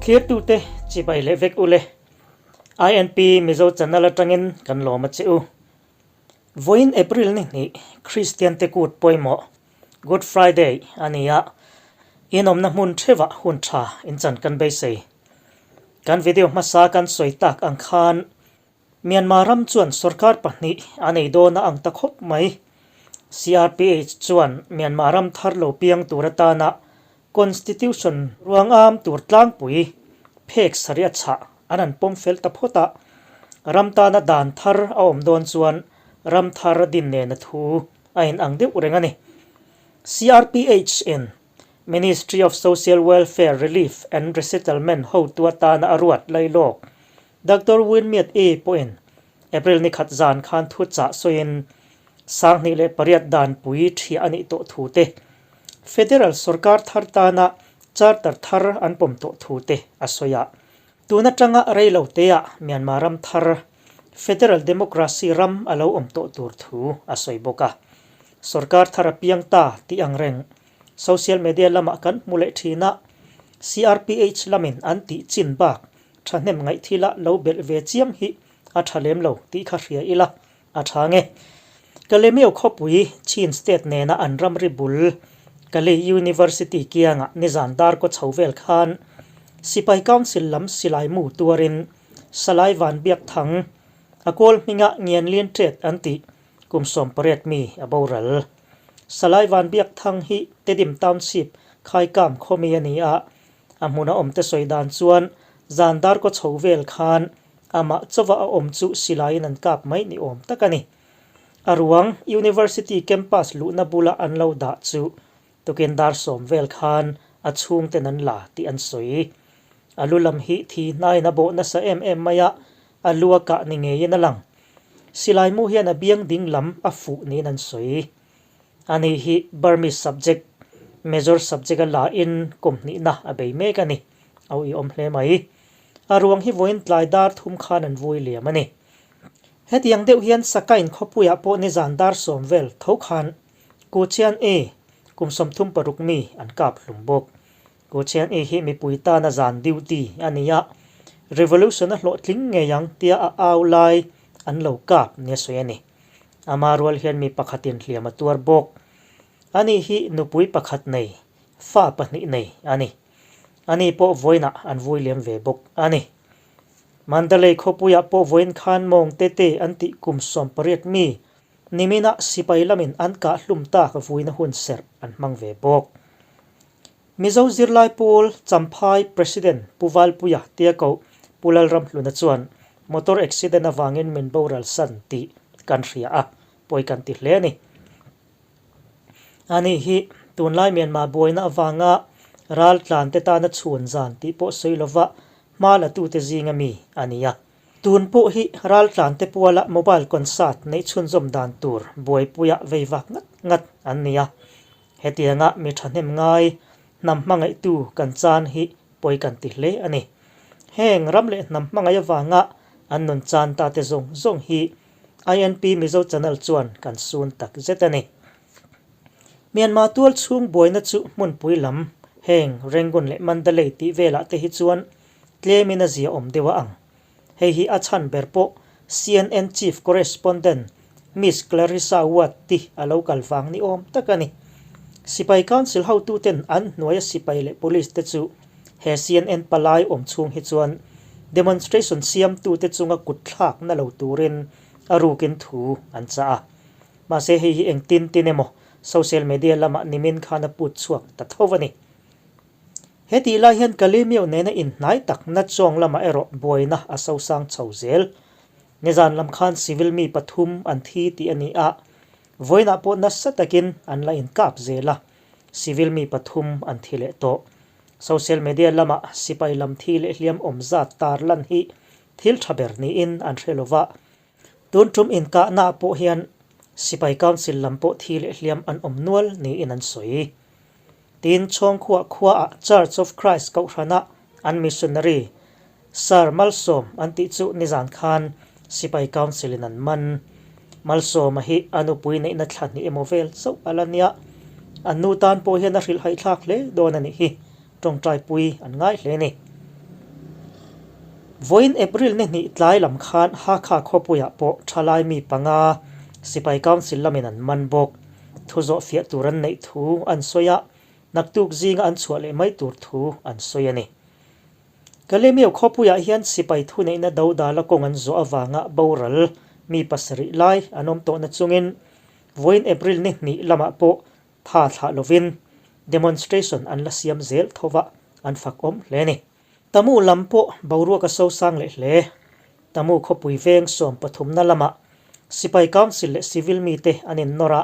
Thlirtute chibai leh vek ule. INP Mizo channel atangin kan lawm a che u. Vawiin April ni hnih Kristian te kut pawimawh Good Friday a ni a, inawmna hmun theuhah hun tha inchan kan beisei. Kan video hmasa kan sawi tak ang khan Myanmar ram chuan sorkar pahnih a nei dawn a ang ta khawp mai. CRPH chuan Myanmar ram thar lo piang tur atana Constitution ruang am tur tlangpui phek sarih a chhah an han pawm fel ta phawt a, ram tana dan thar a awm dawn chuan ram thar din nena thu a inang deuh reng a ni. CRPH in Ministry of Social Welfare, Relief and Resettlement hotu atana a ruat lailawk Doctor Win Myat E pawhin April ni khat zan khan thu chah sawiin 2008 danpui thiah a nih tawh thu te, Federal sorkar thar tana Charter thar an pawm tawh thu te a sawi a. Tun atanga rei lo teah Myanmar ram thar Federal Democracy ram a lo awm tawh tur thu a sawi bawk a. Sorkar thar a piang ta tih ang reng social media lamah kan hmu leh thin a, CRPH lamin an tih chin bak Thahnem ngaih thila lo belh ve chiam hi a tha lem lo tih kha hria ila a tha nge. Kalemeo khawpui Chin State nena an ramri bul Kalay University kiangah nizan dar kaw chho vel khan Sipai Council lam silai mu tuarin Salai Van Biak Thang a kawl hminga Ngian Lian Tet an tih kum 18 mi a boral. Salai Van Biak Thang hi Tedim Township Khaikam khawmi a ni a, A hmuna awmte sawi dan chuan zan dar kaw chho vel khan amah chauva a awm chu silaiin an kap mai ni awm tak a ni. A ruang University campus luhna bula an lo dah chu tukin dar sawm vel khan a chhungten an la tih an sawi. A lu lam hi thi hnaiin a bawh nasa em em mai a, a lu a kah ni ngeiin a lang. Silai mu hian a biang ding lam a fuh niin an sawi. Ani hi Burmese subject, major subject a la in kum hnihna a bei mek a ni. A uiawm hle mai. A ruang hi vawiin tlai dar thum khan an vui liam a ni. Hetiang deuh hian Sakain khawpuiah pawh nizan dar sawm vel tho khan Ku Chian E kum 36 mi an kap hlum bawk. Ku Chian E hi mipui tana zan duty a ni a, revolution a hlawhtling ngei ang tia a au lai an lo kap nia sawi a ni. Ama rual hian mi pakhatin hliam a tuar bawk. Ani hi nupui pakhat nei, fa pahnih nei a ni. Ani pawh vawiinah an vui liam ve bawk a ni. Mandalay khawpuiah pawh vawiin khan mawng te te an tih kum 18 mi niminah sipai lamin an kah hlum tak vuina hun serh an hmang ve bawk. Mizo zirlai pawl Champhai President Pu Valpuia tia koh Pu Lalramhluna chuan motor accident avangin min boral san tih kan hria a, pawi kan ti hle a ni. Ani hi tunlai Myanmar buaina avanga ral tlan te tana chhun zan tih pawh sawi lova hma la tute zinga mi a ni a. Tun pawh hi ral tlan te puala mobile concert neih chhunzawm dan tur buaipuia vei vak ngat ngat an ni a. Hetianga mi thahnem ngai hnam hmangaihtu kan chan hi pawi kan ti hle a ni. Heng ram leh hnam hmangaih avanga an nun chan ta te zawng zawng hi INP Mizo Channel chuan kan sun tak zet a ni. Myanmar tual chhung buaina chu hmunpui lam heng Rangoon leh Mandalay tih velah te hi chuan tlemin a zia awm deuh a ang. Hei hi a chhan ber pawh CNN Chief Correspondent Miss Clarissa Ward te a lo kal vang ni awm tak a ni. Sipai Council hotuten an hnuaia sipai leh police te chu he CNN palai awm chhung hi chuan demonstration siamtute chunga kut thlak na lo turin a rukin thu an chah a. Mahse hei hi engtin tin emaw social media lamah nimin khan a put chhuak ta tho a ni. He tih lai hian Kalemyo nena inhnai tak Natchawng lamah erawh buaina a sosang chho zel. Nizan lam khan civil mi pathum an thi tih a ni a, vawiinah pawh nasa takin an la inkap zel a, civil mi pathum an thi leh tawh. Social media lamah sipai lam thi leh hliam awm zat tar lan hi thil tha ber niin an hre lova, tun tum inkahnaah pawh hian sipai council lam pawh thi leh hliam an awm nual niin an sawi. Tin, Chawngkhuah khuaah Church of Christ kohhranah an missionary Sir Malsawm an tih chu nizan khan Sipai Council in an man. Malsawma hi a nupui neihna thla hnih emaw vel chauh a la nia. An nu tan pawh hian a hrilh haihthlak hle dawn a nih hi. Tawngtaipui an ngai hle a ni. Vawiin April ni hnih tlai lam khan Hakha khawpuiah pawh thalai mi panga Sipai Council lamin an man bawk. Thu zawh fiah tur an neih thu an sawi a, naktuk zinga an chhuah leh mai tur thu an sawi a ni. Kalemio khawpuiah hian sipai thuneihna dodala kawng an zawh avanga boral mi pasarih lai an awm tawhna chungin vawiin April ni hnih lamah pawh tha thlah lovin demonstration an la siam zel tho va, an fakawm hle a ni. Tamu lam pawh boruak a sosang leh hle. Tamu khawpui veng 13na lamah Sipai Council leh Civil mite an innawr a,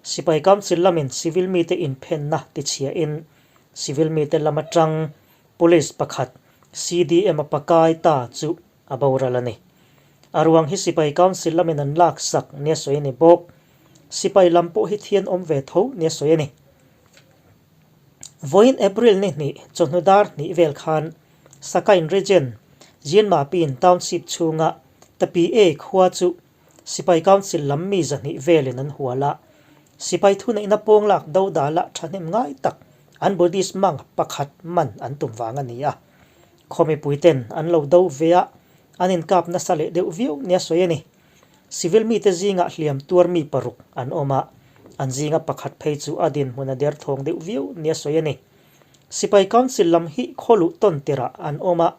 Sipai Council lamin Civil mite inphenna tichhiahin Civil mite lam atang Police pakhat CDM a pakai ta chu a boral a ni. A ruang hi Sipai Council lamin an laksak nia sawi a ni bawk. Sipai lam pawh hi thian awm ve tho nia sawi a ni. Vawiin April ni hnih chawhnu dar hnih vel khan Sakain Region, Jinmapin Township chhunga Tapi A khua chu Sipai Council lam mi 200 velin an hual a, sipai thuneihna pawng lak dodala thahnem ngai tak an Buddhist monk pakhat man an tum vang a ni a. Khaw mipuiten an lo do ve a, an inkap nasa leh deuh viau nia sawi a ni. Civil mite zingah hliam tuar mi paruk an awm a, an zinga pakhat phei chu a dinhmun a derthawng deuh viau nia sawi a ni. Sipai Council lam hi khaw luh tawn tirah an awm a,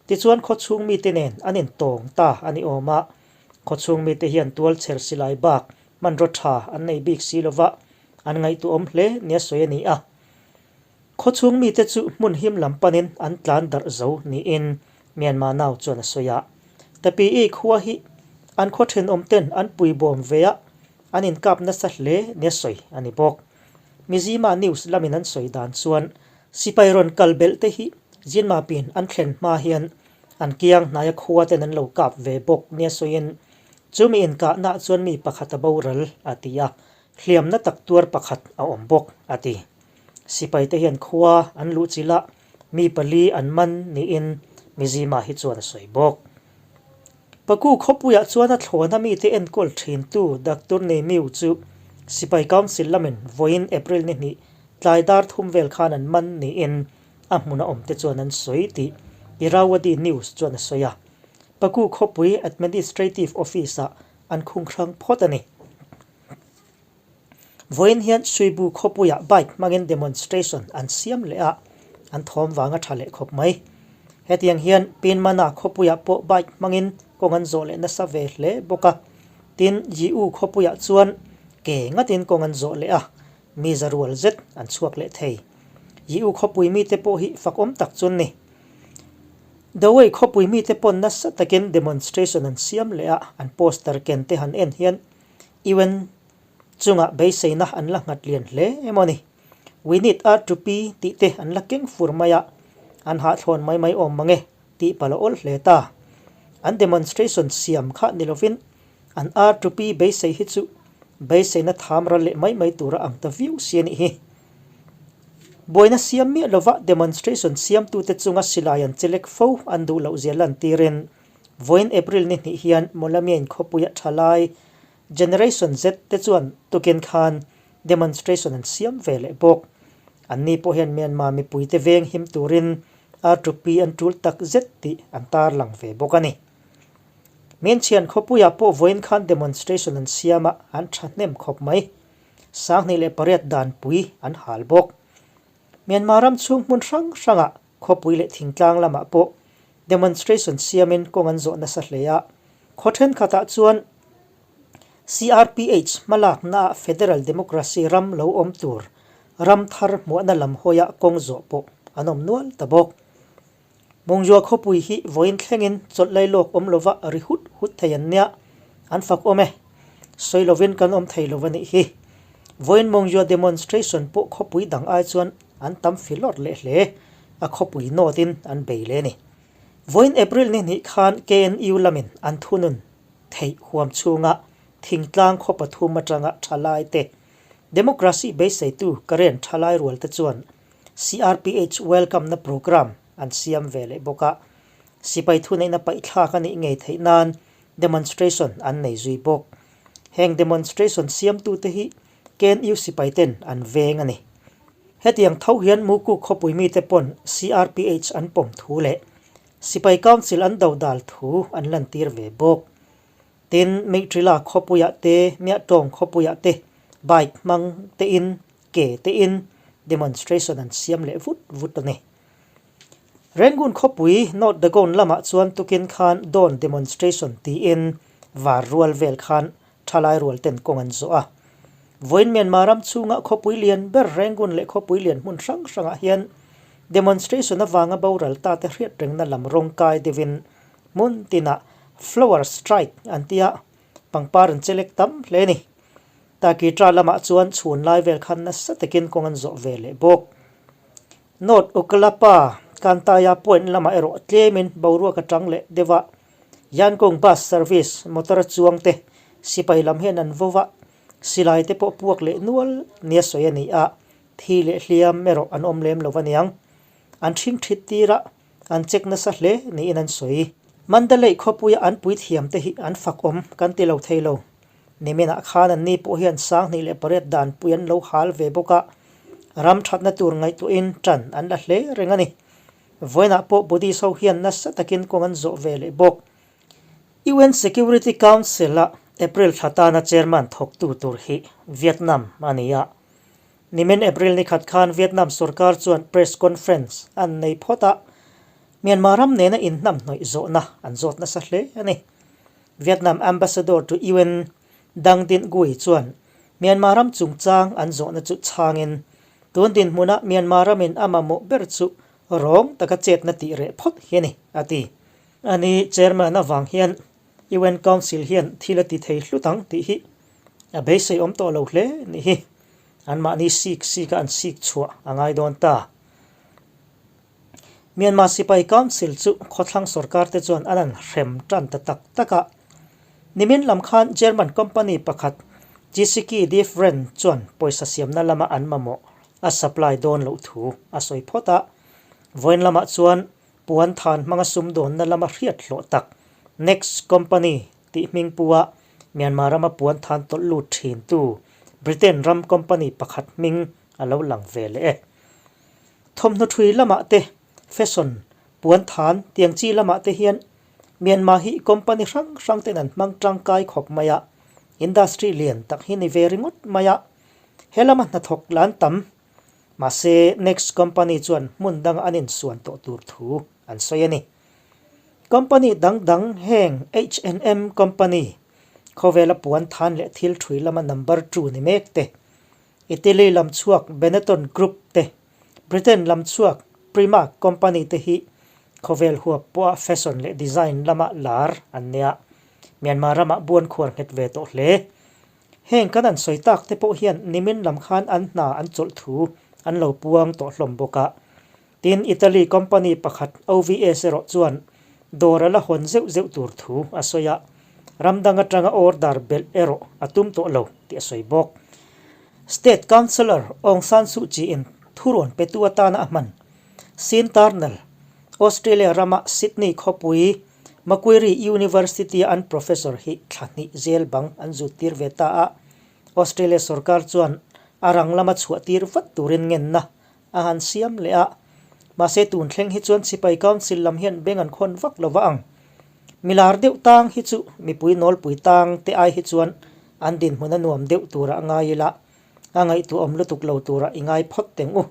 Tichuan khawchhung mite nen an intawng ta a ni awm a, khawchhung mite hian tualchher silai bak hmanraw tha an nei bik si lova, an ngaihtuahawm hle nia sawi a ni a. Khawchhung mite chu hmun him lam panin an tlan darh zo niin Myanmar Now chuan a sawi a. Tapi khua hi an khaw thenawm ten an puibawm ve a, an inkap nasa hle nia sawi a ni bawk. Mizima News lamin an sawi dan chuan Sipai rawn kal belh te hi Zinmapin an thlen hma hian an kiang hnaia khua ten an lo kap ve bawk nia sawiin chumi inkahna chuan mi pakhat a boral a ti a, hliamna tak tuar pakhat a awm bawk a ti. Sipai te hian khua an luh chilh a, mi pali an man niin Mizima hi chuan a sawi bawk. Paku khawpuiah chuan a thlawna mite enkawl thintu Doctor Neimiu chu Sipai Council lamin vawiin April ni hnih tlai dar thum vel khan an man niin a hmuna awmte chuan an sawi tih Irrawaddy News chuan a sawi a. Paku khawpui Administrative Office-ah an khung hrang phawt a ni. Vawiin hian Suibu khawpuiah bike hmangin demonstration an siam leh a, an thawm vang a tha leh khawp mai. Hetiang hian Pinmana khawpuiah pawh bike hmangin kawng an zawh leh nasa ve hle bawk a. Tin, Yiu khawpuiah chuan ke ngatin kawng an zawh leh a, mi za rual zet an chhuak leh thei. Yiu khawpui mite pawh hi fakawm tak chu an ni. Dawei khawpui mite pawn nasa takin demonstration an siam leh a, an poster ken te han en hian UN chungah beiseina an la nghat lian hle emaw ni? We need R2P tih te an la keng fur mai a, an hahthlawn mai mai awm mang e tih pal a awl hle ta. An demonstration siam kha ni lovin an R2P beisei hi chu beiseina tham ral leh mai mai tura ang ta viau si a nih hi. Buaina siam miah lova demonstration siamtute chunga silai an chelek fo an duh loh zia lantirin Vawiin April ni hnih hian Mawlamiain khawpuia thalai Generation Z te chuan tukin khan demonstration an siam ve leh bawk. Anni pawh hian Myanmar mipuite veng him turin R2P an tul tak zet tih an tarlang ve bawk a ni. Minchhian khawpuiah pawh vawiin khan demonstration an siam a, an thahnem khawp mai. 2008 danpui an hal bawk. Myanmar ram chhung hmun hrang hrangah Khawpui leh thingtlang lamah pawh demonstration siamin kawng an zawh nasa hle a, khaw thenkhatah chuan CRPH hmalaknaah Federal Democracy ram lo awm tur ram thar hmuahna lam hawiah kawng zawh pawh an awm nual ta bawk. Mungzua khawpui hi vawiin thlengin chawlh lailawk awm lova ri hut hut thei an nia, an fak awm e. Sawi lovin kan awm thei lo a nih hi. Vawiin Mungzua demonstration pawh khawpui dang ai chuan an tam filawr leh hle, a khawpui nawtin an bei leh a ni. Vawiin April ni hnih khan KNU lamin an thunun theih huam chhunga thingtlang khaw pathum atanga thalai te, Democracy beiseitu Karen thalai rual te chuan CRPH welcome na programme an siam ve leh bawk a, sipai thuneihna paihthlak a nih ngei theih nan demonstration an nei zui bawk. Heng demonstration siamtute hi KNU sipai ten an veng a ni. Hetiang tho hian Mukuk khawpui mite pawn CRPH an pawm thu leh. Sipai Council an dodal thu an lantir ve bawk. Tin, Meitrila khawpuiah te, Miahtawng khawpuiah te bike hmang tein, ke tein demonstration an siam leh vut vut a ni. Rangoon khawpui North Dagon lamah chuan tukin khan Dawn Demonstration tiin var rual vel khan thalai rual ten kawng an zawh a. Vawiin Myanmar ram chhunga khawpui lian ber Rangoon leh khawpui lian hmun hrang hrangah hian demonstration avanga boral ta te hriat rengna lam rawng kai deuhin hmun tinah flower strike an tia pangpar an chelek tam hle a ni. Takitra lamah chuan chhun lai vel khan nasa takin kawng an zawh ve leh bawk. North Ukalapa, Kantaya point lamah erawh tlemin boruak a tang leh deuh a, Yankong bus service motor a chuang te sipai lam hian an vo va, silai te pawh puak leh nual nia sawi a ni a, thi leh hliam erawh an awm lem lo aniang. An ṭhing ṭhit tir a, an check nasa hle niin an sawi. Mandalay khawpuia an puithiam te hi an fak awm kan ti lo thei lo. Niminah khan anni pawh hian 2008 danpui an lo hal ve bawk a, ram thatna tur ngaihtuahin tan an la hle reng a ni. Vawiinah pawh Buddhist ho hian nasa takin kawng an zawh ve leh bawk. UN Security Council-a April thla tana chairman thawktu tur hi Vietnam a ni a. Nimin April ni khat khan Vietnam sorkar chuan press conference an nei phawt a, Myanmar ram nena inhnamhnawih zawhna an zawt nasa hle a ni. Vietnam Ambassador to UN Dang Dinh Gui chuan Myanmar ram chungchang an zawhna chu chhangin, tun dinhmuna Myanmar ramin a mamawh ber chu rawng taka chetna tih reh phawt hi a ni, a ti. Ani chairman avang hian UN Council hian thil a ti thei hlut ang tih hi a beisei awm tawh lo hle nih hi. Anmahni sik sika an sik chhuah a ngai dawn ta. Myanmar Sipai Council chu khawthlang sorkar te chuan an an hrem tan ta tak tak a. Nimin lam khan German company pakhat Gisiki Different chuan pawisa siamna lama an mamawh a supply dawn loh thu a sawi phawt a. Vawiin lamah chuan puan than hmanga sumdawnna lama hriat hlawh tak Next Company tih hming pua Myanmar rama puan than tawlh lut thintu Britain ram company pakhat hming a lo lang ve leh e. Thawmhnaw thui lamah te, fashion, puan than, tiang chi lamah te hian Myanmar hi company hrang hrang ten an hmang tangkai khawp mai a, industry lian tak hi ni ve ringawt mai a, he lama hnathawk lan tam. Mahse, next company chuan hmun danga an insuan tawh tur thu an sawi a ni. Company dang dang heng H&M company, khawvela puan than leh thil thui lama number two ni mek te, Italy lam chhuak Benetton Group te, Britain lam chhuak Primark Company te hi khawvel huap pawha fashion leh design lama lar an nia. Myanmar ramah buan khuar nghet ve tawh hle. Heng kan an sawi tak te pawh hian nimin lam khan an hna an chawlh thu an lo puang tawh hlawm bawk a. Tin, Italy company pakhat OVS erawh chuan dawr a la hawn zeuh zeuh tur thu a sawi a, ram dang atanga order belh erawh a tum tawh lo tih a sawi bawk. State Councillor Aung San Suu Kyi-in thurawn petu atana a hman Sean Turnell, Australia rama Sydney khawpui Macquarie University-a an professor hi thla hnih zel bang an zuttir ve ta a, Australia sorkar chuan a rang lama chhuahtir vat turin ngenna a han siam leh a. Mahse tun thleng hi chuan sipai council lam hian beng an khawn vak lo va ang. Milar deuh tang hi chu mipui nawlpui tang te ai hi chuan an dinhmun a nuam deuh turah a ngai ila, a ngaihtuahawm lutuk lo turah i ngai phawt teng u.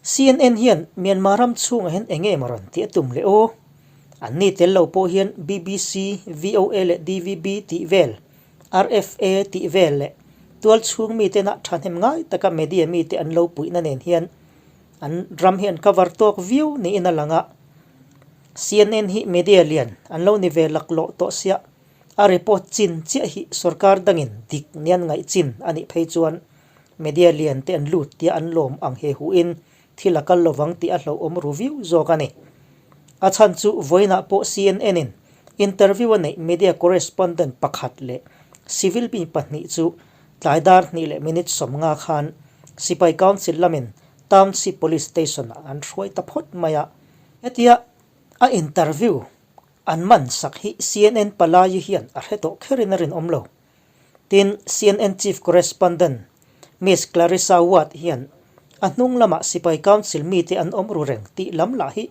CNN hian Myanmar ram chhungah hian eng nge maw rawn tih a tum leh aw? Anni tel lo pawh hian BBC, VOA leh DVB tih vel RFA tih vel leh tualchhung mitena thahnem ngai taka media mite an lo puihna nen hian an ram hi an cover tawk viau niin a lang a. CNN hi media lian an lo ni ve laklawh tawh sia, a report chin chiah hi sorkar dangin dik nian ngaih chin a nih phei chuan media lian te an lut tia an lawm ang he huhin thil a kal lovang tih a hlauhawm ru viau zawk a ni. A chhan chu vawiinah pawh CNN-in interview a neih media correspondent pakhat leh civil mi pahnih chu tlai dar hnih leh minute 50 khan Sipai Council lamin Township Police Station-ah an hruai ta phawt mai a. Hetia a interview an man sak hi CNN palai hian a hre tawh kherin a rinawm lo. Tin, CNN Chief Correspondent Miss Clarissa Ward hian a hnung lamah Sipai Council mite an awm ru reng tih lam lah hi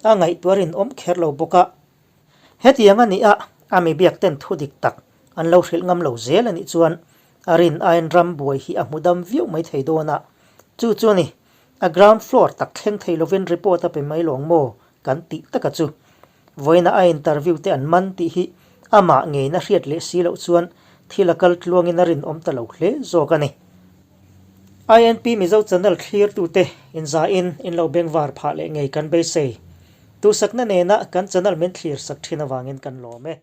A ngaihtuah rinawm kher lo bawk a. Hetiang a nih a, a mi biak ten thu dik tak an lo hrilh ngam lo zel a nih chuan a rin aiin ram buai hi a hmu dam viau mai thei dawn a. Chu chu a ni, a ground floor tak thleng thei lovin report a pe mai lawng maw kan tih taka chu. Vawiina a interview te an man tih hi amah ngeiin a hriat leh si loh chuan thil a kal tluangin a rinawm ta lo hle zawk a ni. INP Mizo Channel thlirtute inzain in lo bengvar phah leh ngei kan beisei. Duhsakna nena kan channel min thlir sak thin avangin kan lawm e.